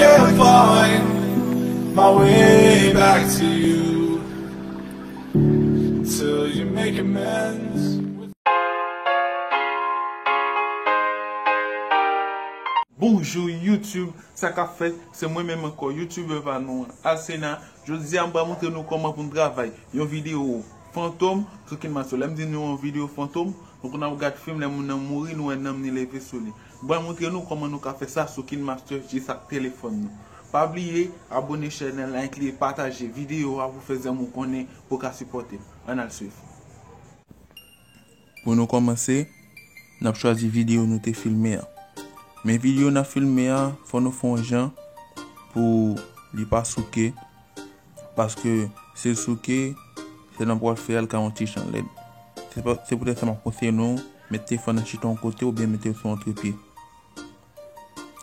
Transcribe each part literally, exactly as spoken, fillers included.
I'll find my way back to you till you make amends. Bonjou YouTube, sa k ap fèt? Se mwen menm ankò, youtubè pa nou an, Alcena. Jodi a, m pral montre nou kòman pou n travay yon videyo fantom sou KineMaster. Lè m di nou yon videyo fantom, nou konn ap gad fim, lè moun nan mouri, nou wè nanm ni leve sou li. M pral montre nou kòman nou ka fè sa sou KineMaster jis ak telefòn nou. Pa bliye abòne, channel, like li, pataje videyo a pou fè zanmi w konnen pou w ka sipòte m. Ann al swiv. Pou nou kòmanse, n ap chwazi videyo nou te filme a. Men videyo n ap filme a, fò nou fè yon jan pou li pa souke, paske si l souke, lè n ap pral fè a, l ka yon ti jan lèd. Se pa, se poutèt sa m ap konseye nou, mete telefòn nan chita yon kote oubyen mete l sou yon trepye.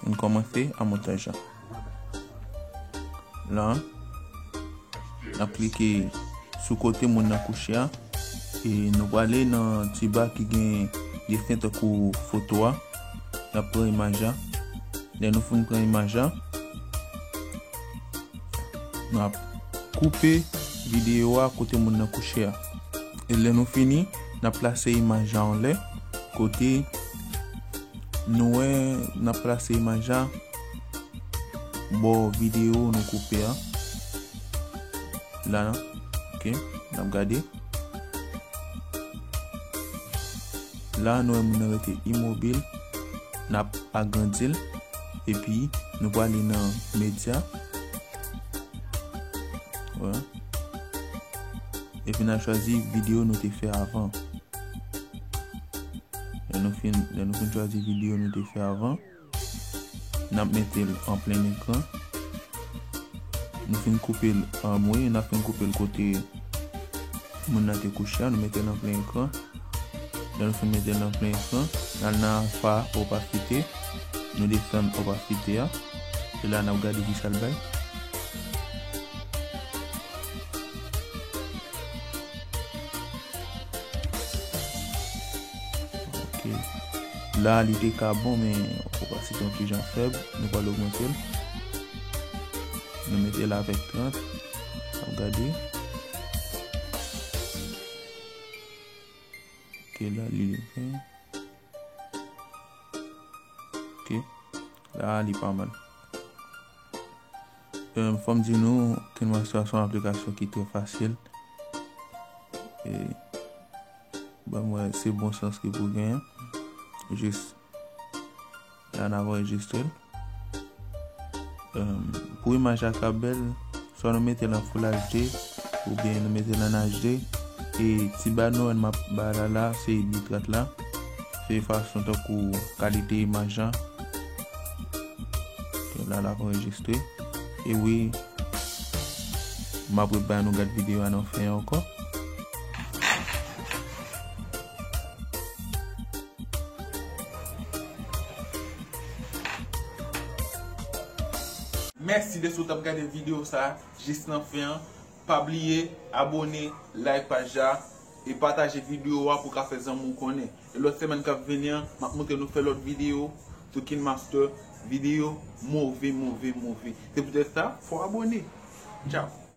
N kòmanse a montaj la. La, n ap klike sou kote moun nan kouche a. E nou prale nan ti ba ki gen desen tankou foto a. N ap pran imaj la. Lè nou fin pran imaj la, n ap koupe videyo a kote moun nan kouche a. E lè nou fini, n ap plase imaj la anlè kote nou wè, n ap plase imaj la bò videyo nou koupe a. La, ok, n ap gade. La, nou wè moun nan rete imobil. N ap agrandi l. Epi, nou prale nan medya. Wè. Epi, n ap chwazi videyo nou te fè avan. Lè nou fin, lè nou fin chwazi videyo nou te fè avan, n ap mete l an plen ekran. Nou fin koupe l, anmwe, n ap fin koupe l kote moun nan te kouche a, nou mete l an plen ekran. Lè nou fin mete l an plen ekran, n al nan alfa opasite, nou desann opasite a. E la n ap gade kisa l bay. Ok. La, li te ka bon, men opasite yon ti jan fèb. Nou pral ogmante l. Nou mete l avèk trant. N ap gade. Ok, la, li leve. Ok. La, li pa mal. Em, fò m di nou, KineMaster se yon aplikasyon ki trè fasil. E, ban m wè, se bon sans ki pou genyen. Jis la, n ap anrejistre l. Em, pou imaj la ka bèl, swa nou mete l an Full H D, oubyen nou mete l an H D. E ti ba nou wè m ap ba la la, se bitrate la. Se fason tankou kalite imaj la. La, l ap anrejistre. E wi, m ap rebay nou gad videyo a nan fen an ankò. Mèsi dèske w t ap gade videyo sa a jis nan fen an. Pa bliye abòne, like paj la, e pataje videyo a pou w ka fè zanmi w konnen. E lòt semèn k ap vini an, m ap montre nou fè lòt videyo sou KineMaster, videyo move, move, move. Se poutèt sa, fò w abòne. Tchao.